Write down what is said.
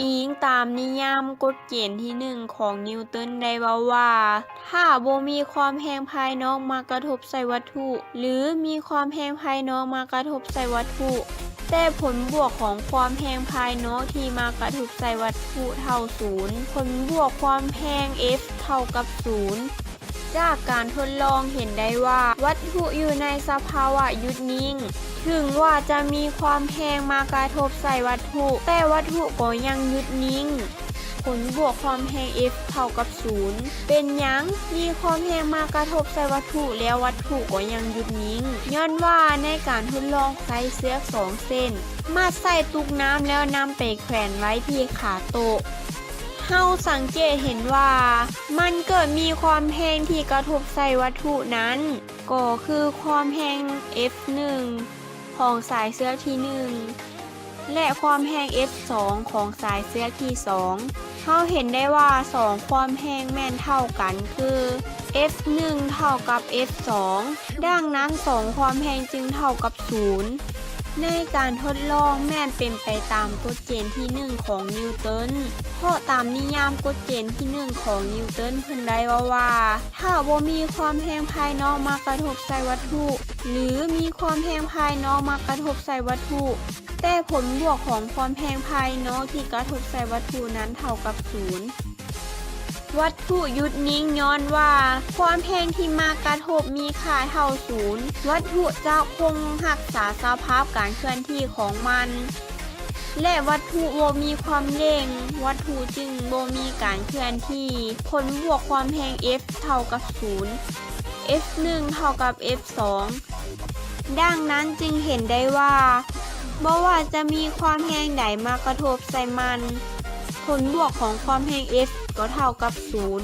ອີງຕາມນິຍາມກົດເກນທີໜຶ່ງຂອງນິວເຕີນໄດ້ເວົ້າວ່າ ຖ້າບໍ່ມີຄວາມແຮງພາຍນອກມາກະທົບໃສ່ວັດຖຸ ຫຼື ມີຄວາມແຮງພາຍນອກມາກະທົບໃສ່ວັດຖຸ ແຕ່ຜົນບວກຂອງຄວາມແຮງພາຍນອກທີ່ມາກະທົບໃສ່ວັດຖຸເທົ່າສູນ, ຜົນບວກຄວາມແຮງ F ເທົ່າກັບສູນ. ຈາກການທົດລອງເຫັນໄດ້ວ່າ ວັດຖຸຢູ່ໃນສະພາວະຢຸດນິ່ງ, ເຖິງວ່າຈະມີຄວາມແຮງມາກະທົບໃສ່ວັດຖຸ, ແຕ່ວັດຖຸກໍຍັງຢຸດນິ່ງ. ຜົນບວກຄວາມແຮງ F ເທົ່າກັບສູນ. ເປັນຫຍັງມີຄວາມແຮງມາກະທົບໃສ່ວັດຖຸ ແລ້ວວັດຖຸກໍຍັງຢຸດນິ່ງ? ຍ້ອນວ່າໃນການທົດລອງໃຊ້ເຊືອກສອງເສັ້ນ ມັດໃສ່ຕຸກນ້ຳ ແລ້ວນຳໄປແຂວນໄວ້ທີ່ຂາໂຕະ, ເຮົາສັງເກດເຫັນວ່າມັນເກີດມີຄວາມແຮງທີ່ກະທົບໃສ່ວັດຖຸນັ້ນ ກໍຄືຄວາມແຮງ F ໜຶ່ງ ຂອງສາຍເຊືອກທີໜຶ່ງ ແລະ ຄວາມແຮງ F ສອງ ຂອງສາຍເຊືອກທີສອງ. ເຮົາເຫັນໄດ້ວ່າສອງຄວາມແຮງແມ່ນເທົ່າກັນຄື F ໜຶ່ງ ເທົ່າກັບ F ສອງ. ດັ່ງນັ້ນສອງຄວາມແຮງຈຶ່ງເທົ່າກັບສູນ. ໃນການທົດລອງແມ່ນເປັນໄປຕາມກົດເກນທີໜຶ່ງຂອງນິວເຕີນ, ເພາະຕາມນິຍາມກົດເກນທີໜຶ່ງຂອງນິວເຕີນເພິ່ນໄດ້ເວົ້າວ່າ ຖ້າບໍ່ມີຄວາມແຮງພາຍນອກມາກະທົບໃສ່ວັດຖຸ ຫຼື ມີຄວາມແຮງພາຍນອກມາກະທົບໃສ່ວັດຖຸ, ແຕ່ຜົນບວກຂອງຄວາມແຮງພາຍນອກທີ່ກະທົບໃສ່ວັດຖຸນັ້ນເທົ່າກັບສູນ. ວັດຖຸຢຸດນິ່ງຍ້ອນວ່າຄວາມແຮງທີ່ມາກະທົບມີຄ່າເທົ່າສູນ, ວັດຖຸຈະຄົງຮັກສາສະພາບການເຄື່ອນທີ່ຂອງມັນ ແລະ ວັດຖຸບໍ່ມີຄວາມເລັ່ງ, ວັດຖຸຈຶ່ງບໍ່ມີການເຄື່ອນທີ່. ຜົນບວກຄວາມແຮງ F ເທົ່າກັບສູນ, F ໜຶ່ງ ເທົ່າກັບ F ສອງ. ດັ່ງນັ້ນຈຶ່ງເຫັນໄດ້ວ່າ ບໍ່ວ່າຈະມີຄວາມແຮງໃດມາກະທົບໃສ່ມັນ, ຜົນບວກຂອງຄວາມແຮງ F ກໍເທົ່າກັບສູນ.